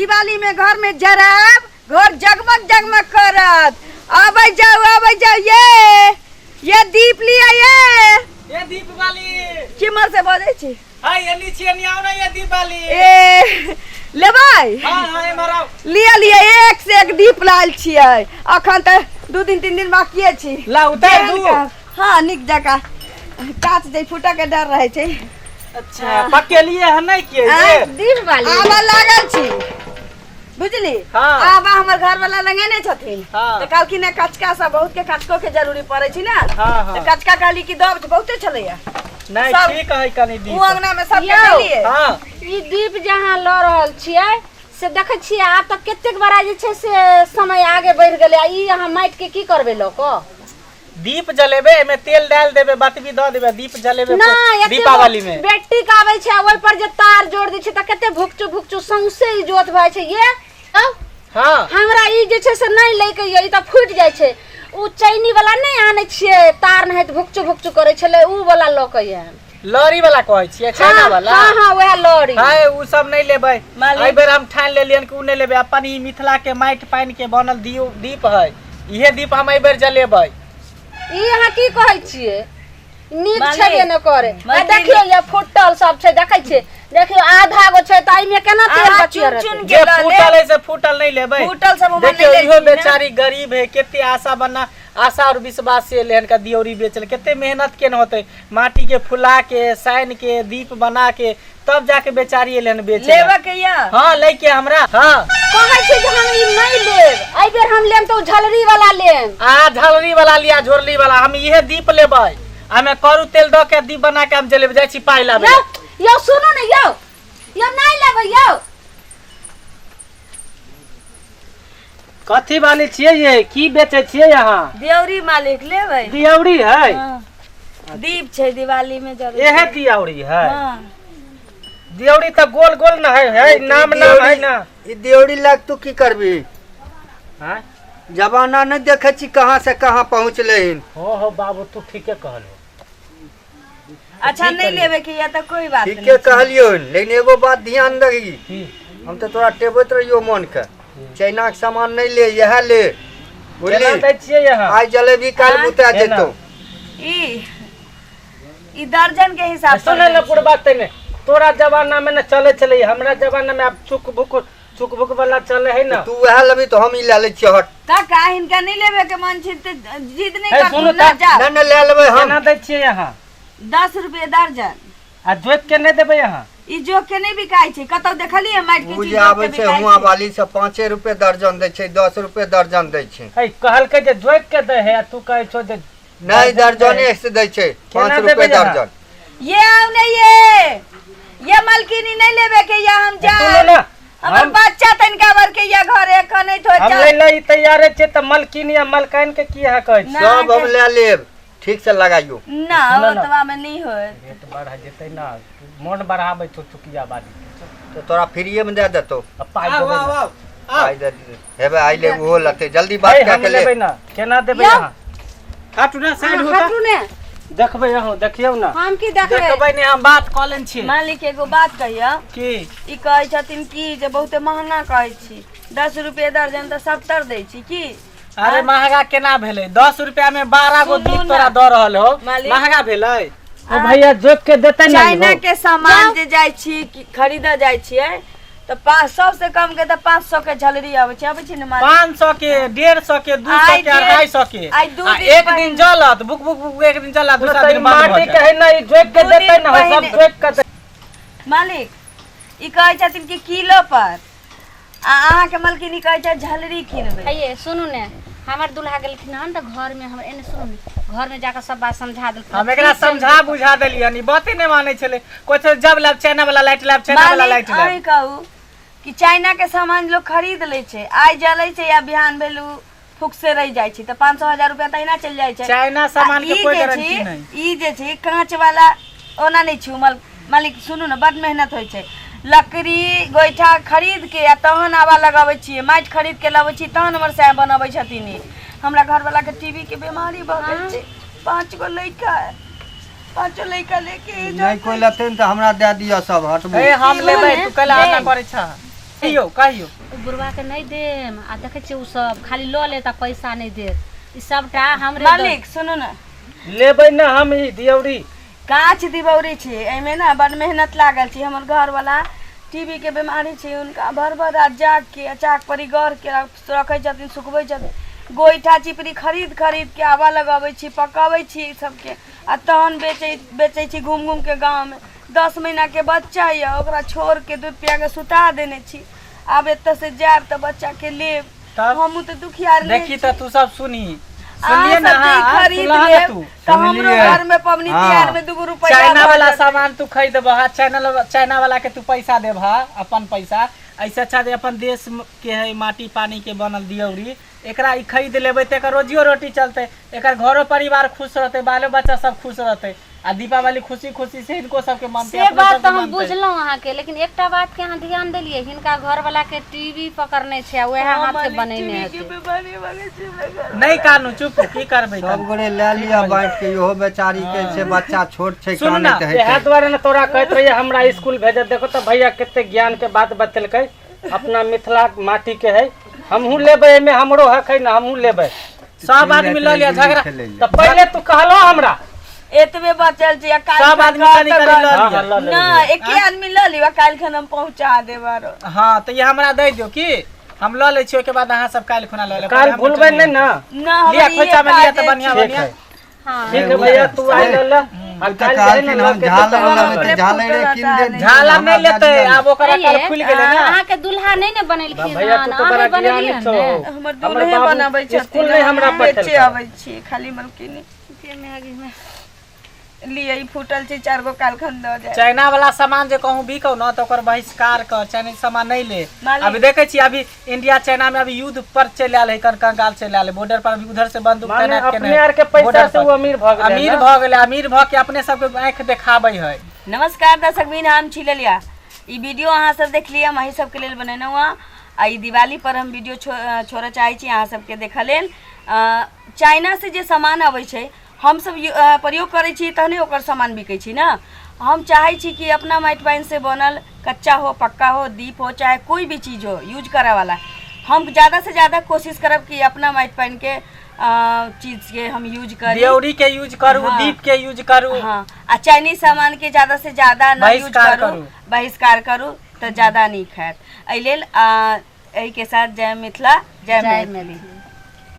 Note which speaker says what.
Speaker 1: दिवाली में घर में जराब, घर जगमग जगमग करत। आबै जाउ, आबै जाउ, ये दीप लिया ये।
Speaker 2: ये दीप वाली।
Speaker 1: केम्हर से बजै छी?
Speaker 2: हाय, एनी छी, एनी आउ ना ये दीप वाली।
Speaker 1: ए लेबै?
Speaker 2: हाँ हाँ, एम्हर आउ।
Speaker 1: लिया लिया, एक से एक दीप लायल छियै। अखन तऽ 2 दिन 3 दिन बाकिए छी।
Speaker 2: ला उतार दू।
Speaker 1: हाँ, नीक जकाँ काच जे फूटऽ के डर रहै छै।
Speaker 2: अच्छा, पकेलिए हन नहीं किए
Speaker 1: आँय?
Speaker 2: ये?
Speaker 3: दीप वाली।
Speaker 1: आबऽ लागल छी, बुझली?
Speaker 2: हाँ।
Speaker 1: आबा हमर घर वाला लगेने छथिन।
Speaker 2: हाँ।
Speaker 1: तऽ कहलखिन ने कचका सब बहुत के कचको के जरूरी पड़ै छै ने।
Speaker 2: हाँ, हाँ।
Speaker 1: तऽ कचका कहली कि दब बहुते छलैया।
Speaker 2: नहीं,
Speaker 1: सब-
Speaker 2: ठीक है कनी
Speaker 1: उ
Speaker 2: दीप।
Speaker 1: अंगना में सबके
Speaker 3: यौ।
Speaker 1: देलियै।
Speaker 2: हाँ।
Speaker 3: ई दीप जे अहाँ लऽ रहल छियै से देखै छियै आब तऽ कतेक बड़ा जे छै से समय आगे बढ़ि गेलै, आ ई अहाँ माटि के की करबै लऽ कऽ?
Speaker 2: दीप जलेबे, एमे तेल डाल देबे, बतबी दऽ देबे, दीप जलेबे।
Speaker 3: नहि, एते
Speaker 2: दीपावली में
Speaker 3: बैटरी के आबै छै, ओहि पर जे तार जोड़ दै छै तऽ कते भुकचु भुकचु सौंसे इजोत भऽ जाइ छै ये। आउ,
Speaker 2: हाँ।
Speaker 3: हमरा ई जे छै से नहि लै के ये, ई तऽ फूटि जाइ छै। उ चैनी वाला नहि आनै छियै, तार नहैत भुकचु भुकचु करै छलै, उ वाला लऽ के आयब।
Speaker 2: लॉरी वाला कहै छियै, चाइना
Speaker 3: हाँ,
Speaker 2: वाला?
Speaker 3: हाँ हाँ, वएह लॉरी।
Speaker 2: हाय, उ सब नहीं लेबै।
Speaker 1: मालिक।
Speaker 2: एहि बेर हम ठानि लेलियन कि उ नहीं लेबै। अपन ई मिथिला के माटि पानि के बनल दियो दीप है, इहे दीप हम एहि बेर जलेबै।
Speaker 3: ई अहाँ की कहै छियै? नीक
Speaker 1: मालिक,
Speaker 3: छेबे न करे। आ
Speaker 1: मालिक।
Speaker 3: देखियौ, ये फुटल सब छै, देखै छियै? देखियौ, आधा गो छै तऽ एहिमे केना तेल
Speaker 1: अहाँ
Speaker 3: बचिया
Speaker 1: चुन
Speaker 3: रहतै?
Speaker 1: चुन के
Speaker 2: जे
Speaker 1: लऽ
Speaker 2: फूटल
Speaker 1: लेब।
Speaker 2: है से फूटल नहीं लेबै।
Speaker 1: फूटल सब हमर
Speaker 2: देखियौ,
Speaker 1: नहि
Speaker 2: इहो
Speaker 1: लेथिन ने।
Speaker 2: बेचारी गरीब है, कते आशा बना आशा और विश्वास से एलै हन का दियौरी बेचल, कते मेहनत केने होतै, माटी के फुला के साइन के दीप बना के तब जाके बेचारी एलै हन बेचे।
Speaker 1: लेबऽ के या?
Speaker 2: हाँ, लै के हमरा। हाँ,
Speaker 3: कहै छी जे हम ई नहि लेब, एहि बेर हम लेब तऽ ओ झलरी वाला लेब।
Speaker 2: आ झलरी वाला लिया, झोरली वाला, हम इहे दीप लेबै। हमे करू तेल दऽ के दीप बना के हम जलेबै। जाइ छी पाइ लाबै।
Speaker 3: यौ यौ, सुनू ने यौ, यौ नहि लेबै यौ।
Speaker 2: कथी वाली छियै ये? की बेचै छियै अहाँ?
Speaker 1: दियौरी मालिक, लेबै?
Speaker 2: दियौरी है?
Speaker 1: हाँ। दीप छै, दिवाली में जरै।
Speaker 2: एहे दियौरी है?
Speaker 1: हाँ।
Speaker 2: दियौरी तऽ गोल गोल न है, है नाम नाम है ना।
Speaker 4: ई दियौरी लए तू की करबी?
Speaker 2: हाँ?
Speaker 4: जमाना नहि देखै छी कहाँ से कहाँ पहुँचलै हन।
Speaker 2: हो हो बाबू, तू ठीके कहलो।
Speaker 1: अच्छा, नहीं लेबे के या तऽ कोई बात
Speaker 4: ठीके
Speaker 1: नहीं।
Speaker 4: कहलियौ हन, लेकिन एगो बात ध्यान दही।
Speaker 2: की?
Speaker 4: हम तऽ तोरा टेबैत रहियौ मन के, चाइना के सामान नहि ले, इएह ले,
Speaker 2: केना
Speaker 4: बुझली?
Speaker 2: दै छियै अहाँ?
Speaker 4: आइ जलेबी काल्हि
Speaker 1: आँय?
Speaker 4: बुता
Speaker 2: केना?
Speaker 4: जेतौ।
Speaker 1: ई ई दर्जन के हिसाब
Speaker 2: सुन ने पुरबा, तैने तोरा जमाना में ने चले छलै, हमरा जमाना में आब चुक भुक चुक भुक वाला चले है ना।
Speaker 4: तू वएह लेबही तऽ हम ई लए लै छियै, हट।
Speaker 1: त का हिनका नहीं लेबे के मन छै त जिद नहीं
Speaker 2: हे,
Speaker 1: करतुन
Speaker 2: सुनू
Speaker 1: ना।
Speaker 2: तऽ।
Speaker 1: जाओ।
Speaker 4: नहि नहि, लए लेबै हम।
Speaker 2: केना दै छियै अहाँ?
Speaker 1: 10 रुपए दर्जन।
Speaker 2: आ जोति के नहि देबै अहाँ?
Speaker 1: ई जोख के नहीं बिकाय छै। कतौ देखलियै माटि के
Speaker 4: ओ
Speaker 1: चीज
Speaker 4: जे
Speaker 1: जोख
Speaker 4: आबै
Speaker 1: के
Speaker 4: छै
Speaker 1: बिकाय
Speaker 4: हुआँ
Speaker 1: छै?
Speaker 4: वाली से 5 रुपए दर्जन दै छै, 10 रुपए दर्जन दै छै।
Speaker 2: है, कहलकै जे जोति के दै है आ तू कहै छौ जे
Speaker 4: नहि, दर्जने से दै छै, 5
Speaker 2: केना
Speaker 4: रुपए
Speaker 2: देबै अहाँ?
Speaker 4: दर्जन।
Speaker 1: ये आउ ने, ये मलकिनी नहीं लेबे के या हम
Speaker 2: सुनू
Speaker 1: जाए।
Speaker 2: ने,
Speaker 1: हमर
Speaker 2: हम
Speaker 1: बच्चा तनिका बर के या घर एखन नहीं थो।
Speaker 2: हम लै लै तैयारे छियै तऽ मलकिन या मलकाइन के की अहाँ कहै छियै?
Speaker 1: ना।
Speaker 4: सब हम लए लेब, ठीक से लगाइयो।
Speaker 1: ना।
Speaker 2: सुनू ने।
Speaker 1: ओतबा में नहीं होत।
Speaker 2: रेट बढ़ जेतै ना, मोन बढ़ाबै छौ चुकिया बाजी।
Speaker 4: तऽ तोरा फ्रीए में दए देतौ।
Speaker 2: आ पाइ देबै ने?
Speaker 4: पाइ दे हेबे आइले, ओहो लेतै, जल्दी बात
Speaker 2: है,
Speaker 4: कए
Speaker 2: हम
Speaker 4: के ले।
Speaker 2: लेबै ना, केना देबै
Speaker 3: यौ।
Speaker 2: अहाँ? हटू ना, साइड हो।
Speaker 3: हटू ने।
Speaker 2: देखबै अहूँ, देखियौ ना।
Speaker 3: हम की देखबै?
Speaker 2: देखबै ने, हम बात कऽ लेने छियै।
Speaker 1: मालिक, एगो बात कहियो।
Speaker 2: की?
Speaker 1: ई कहै छथिन कि जे बहुते महंगा कहै छी, 10 रुपए दर्जन तऽ 70 दै छी की?
Speaker 2: अरे, महंगा केना भेलै? 10 रुपया में 12 गो
Speaker 1: सुनू
Speaker 2: दीप
Speaker 1: ना।
Speaker 2: तोरा दऽ रहल हो।
Speaker 1: मालिक।
Speaker 2: महंगा भेलै? ओ भैया, जोख के देतै ना?
Speaker 1: चाइना के सामान जे जाइ छी कि खरीदऽ जाइ छियै तऽ 500 से कम के तऽ 500 के झलरी अबै छै, अबै छै ने मालिक?
Speaker 2: 500 के, 150 के, 200
Speaker 1: आइ
Speaker 2: के, 250 के।
Speaker 1: आइ दू
Speaker 2: आ
Speaker 1: दिन
Speaker 2: एक
Speaker 1: पहिने-
Speaker 2: दिन जलत बुक बुक बुक, एक दिन जलत, दूसरा दिन बंद भऽ
Speaker 5: माटी के
Speaker 2: जायत।
Speaker 5: है ना, ई जोख के
Speaker 1: दू
Speaker 5: देतै
Speaker 1: दिन
Speaker 5: ना, सब
Speaker 1: पहिने-
Speaker 5: जोख के देतै।
Speaker 1: मालिक, ई कहै छथिन कि किलो पर, आ अहाँके मलकिनी कहै छै झलरी किनबै।
Speaker 3: हे सुनू ने, हमर दुल्हा गेलखिन हन तऽ घरमे हमर एने सुनू ने, घरमे जाकऽ सब बात समझा देलखिन।
Speaker 2: हम एकरा समझा बुझा देलियन, ई बाते नहि मानै छलै। कहै छलै जब लाब चाइना वाला लाइट लाब, चाइना वाला
Speaker 1: मालिक,
Speaker 2: लाइट लाब।
Speaker 1: अहीं कहू कि चाइना के सामान लोग खरीद लै छै, आइ जलै छै या बिहान भेल उ फुकसे रहि जाइ छै, तऽ 500 1000 रुपया तऽ अहिना चलि जाइ छै।
Speaker 2: चाइना सामान
Speaker 1: आ
Speaker 2: के
Speaker 1: ई
Speaker 2: कोई
Speaker 1: जे
Speaker 2: गारंटी
Speaker 1: छी,
Speaker 2: नहि।
Speaker 1: ई जे छै काँच वाला ओना नहि छी मालिक, सुनू ने, बड मेहनत होइ छै। लकड़ी गोइठा खरीद के आ तहन आवा लगाबै छियै, माटि खरीद के लबै छी, तहन हमर साय बनबै छथिन। ई हमरा घरवाला के टीबी के बीमारी भऽ गेल छै, 5 गो लड़का है, पाँचो लड़का लेके
Speaker 4: नहि कोइ लेतै ने तऽ हमरा दए दिअ सब, हटबू।
Speaker 2: ए, हम लेबै, तू कैला हल्ला करै छह? कहियो कहियो।
Speaker 3: ओ बुढ़वा के नहि देम आ देखै छियै ओ सब खाली लऽ लेत आ पैसा नहि देत। ई सबटा हमरे
Speaker 1: मालिक सुनू ने,
Speaker 5: लेबै ने हम ई दियौरी।
Speaker 1: काँच दिबौरी छै, एहिमे ने बड़ मेहनत लागल छै। हमर घरवाला टीबी के बीमारी छै, हुनका भर भर रात जाग के चाक पर गढ़ के रखै छथिन, सुखबै छथिन। गोइठा चिपरी खरीद खरीद के आबा लगबै छी, पकबै छी सबके आ तहन बेचै बेचै छी घूम घूम के गाँव में। 10 महीना के बच्चा यऽ, ओकरा छोड़ के दूध पिया के सुता देने छी। आब एतऽ से जायब तऽ बच्चा के लेब।
Speaker 2: तब
Speaker 1: हमहूँ तऽ दुखियार नहि
Speaker 2: देखी तऽ तू सब सुनही,
Speaker 1: अहाँ
Speaker 2: सुनलिए ना?
Speaker 1: सब जे ई
Speaker 2: हाँ,
Speaker 1: खरीद
Speaker 2: सुनलह ना
Speaker 1: लेब
Speaker 2: तू?
Speaker 1: तऽ हमरो
Speaker 4: सुनलियै।
Speaker 1: घर में पबनी
Speaker 4: हाँ।
Speaker 1: तिहार में 2 रुपया
Speaker 2: चाइना
Speaker 1: भऽ
Speaker 2: वाला
Speaker 1: जेतै।
Speaker 2: सामान तू खरीदबह, चाइना चाइना वाला के तू पैसा देबह अपन पैसा। ऐसे अच्छा जे अपन देश के है माटी पानी के बनल दियौरी, एकरा ई खरीद लेबै तऽ एकर रोजियो रोटी चलतै, एकर घरो परिवार खुश रहतै, बालो बच्चा सब खुश रहतै आ दीपावली खुशी खुशी से हिनको सबके मनतै,
Speaker 3: से
Speaker 2: अपनो
Speaker 3: बात
Speaker 2: सबके
Speaker 3: तऽ हम
Speaker 2: मनतै।
Speaker 3: बुझलहुँ अहाँके, लेकिन एकटा बात के अहाँ ध्यान देलियै? हिनका घरवाला के टीवी पकड़ने छै आ वएह
Speaker 1: हाँ,
Speaker 3: हाथे
Speaker 1: मालिक,
Speaker 3: बनेने
Speaker 1: टीवी के
Speaker 3: हेतै।
Speaker 1: बीमारी भऽ गेल छै हमरा घरवाला।
Speaker 2: नहि कानू, चुप, की करबै
Speaker 4: सब
Speaker 2: कानू?
Speaker 4: गोरे लए लिअ बाँटि के, इहो बेचारी के छै बच्चा छोट छै,
Speaker 2: सुनू ना,
Speaker 4: कानैत
Speaker 5: इएह
Speaker 4: हेतै।
Speaker 5: दुआरे ने तोरा कहैत रहियै हमरा स्कूल भेजत। देखो तऽ भैया कते ज्ञान के बात बतेलकै, अपना मिथिला माटी के है, हमहूँ लेबै, एहिमे हमरो हक है ने, हमहूँ लेबै।
Speaker 2: सब आदमी लऽ लिअ झगड़ा
Speaker 4: खेलै लए।
Speaker 5: तऽ पहिले तू कहलो हमरा।
Speaker 1: एतबे बचल छै आ काल्हि
Speaker 2: सब
Speaker 1: खन
Speaker 2: आदमी
Speaker 1: कहत
Speaker 2: कनि
Speaker 1: तऽ
Speaker 2: कनि लऽ
Speaker 1: घर-
Speaker 5: हाँ, हाँ, लऽ लेबै।
Speaker 1: ना, एके आदमी लऽ लिअ, काल्हि खन हम पहुँचा देब आरो।
Speaker 2: हाँ तऽ ई हमरा दै दियौ कि हम लऽ लै छी, ओहिके बाद अहाँ सब काल्हि खुना लऽ लेब।
Speaker 5: काल्हि भूलबै नहि ने?
Speaker 1: ना, हमरा
Speaker 2: लिअ
Speaker 1: इहे
Speaker 2: खोइचा में लिअ तऽ
Speaker 1: काजे
Speaker 2: बढ़िया
Speaker 1: छै।
Speaker 5: ठीक
Speaker 2: बढ़िया।
Speaker 5: है।
Speaker 3: हाँ
Speaker 5: ठीक है भैया, तू आइ लऽ ले आ
Speaker 4: ओ तऽ
Speaker 5: काल्हि जे है ने
Speaker 4: कहलखिन
Speaker 5: लऽ
Speaker 4: हम
Speaker 5: के
Speaker 4: झालर
Speaker 5: तऽ
Speaker 4: लेबै
Speaker 1: हमरे
Speaker 4: तऽ झालरे
Speaker 1: फूटल
Speaker 4: कीन देत।
Speaker 2: झालर
Speaker 4: हमरा
Speaker 2: नहि लेतै
Speaker 4: दए दिअ।
Speaker 2: आब, ओकर अकल
Speaker 3: आइये,
Speaker 2: खुलि गेलै ने।
Speaker 3: अहाँके दुल्हा नहि ने बनेलखिन
Speaker 5: भैया
Speaker 3: हन?
Speaker 5: तू तऽ बड़ा
Speaker 3: अहाँ
Speaker 5: ज्ञानी
Speaker 3: बनेलियै
Speaker 5: छौ।
Speaker 3: ने?
Speaker 1: हमर
Speaker 5: हमर
Speaker 1: दूल्हे
Speaker 5: बाबू
Speaker 1: बनाबै छथिन,
Speaker 5: स्कूल नहि हमरा
Speaker 1: हम बेचे
Speaker 5: पठेलकै।
Speaker 1: अबै छी खाली मलकिनी। लिअ, ई फूटल छै, 4 गो काल्हि खन दऽ जायब।
Speaker 2: चाइना वाला सामान जे कहूँ बिकौ ना तऽ ओकर बहिष्कार कर, चाइनीज सामान नहीं ले।
Speaker 1: मालिक।
Speaker 2: अभी देखे छी अभी इंडिया चाइना में अभी युद्ध पर चलि आयल है, कंगाल चलि आयल है बॉर्डर पर, अभी उधर से बंदूक
Speaker 5: माने
Speaker 2: तैनात केने
Speaker 5: अपने
Speaker 2: है
Speaker 5: आर के पैसा
Speaker 2: बॉर्डर
Speaker 5: से
Speaker 2: पर।
Speaker 5: ओ अमीर भऽ गेलै
Speaker 2: अमीर
Speaker 5: ने?
Speaker 2: भऽ गेलै, अमीर भऽ के अपने सबके आँखि देखाबै है।
Speaker 1: नमस्कार दर्शक बिन, हम छी ललिया। ई वीडियो अहाँ सब देखलियै, हम अही सबके लेल बनेलहुँ हँ आ ई दिवाली पर हम वीडियो छोड़ऽ चाहै छी अहाँ सबके देखऽ लेल। चाइना से जे सामान अबै छै हमसब प्रयोग करै छी तहने ओकर सामान बिकै छै ने। हम चाहै छी कि अपना माटि पानिसँ बनल कच्चा हो पक्का हो, दीप हो, चाहे कोई भी चीज हो यूज करऽवला, हम ज़्यादासँ ज़्यादा कोशिश करब कि अपना माटि पानिके चीजके हम यूज करी।
Speaker 2: दियौरी के यूज करू,
Speaker 1: हाँ।
Speaker 2: दीप के यूज करू।
Speaker 1: हाँ, आ चाइनीज सामानके ज़्यादासँ ज़्यादा न यूज
Speaker 2: बहिष्कार
Speaker 1: करू,
Speaker 2: करू।
Speaker 1: बहिष्कार करू तऽ ज़्यादा नीक हैत। एहि लेल एहिके साथ जय मिथिला, जय
Speaker 3: जय
Speaker 1: मैथिली।
Speaker 3: मैथिली।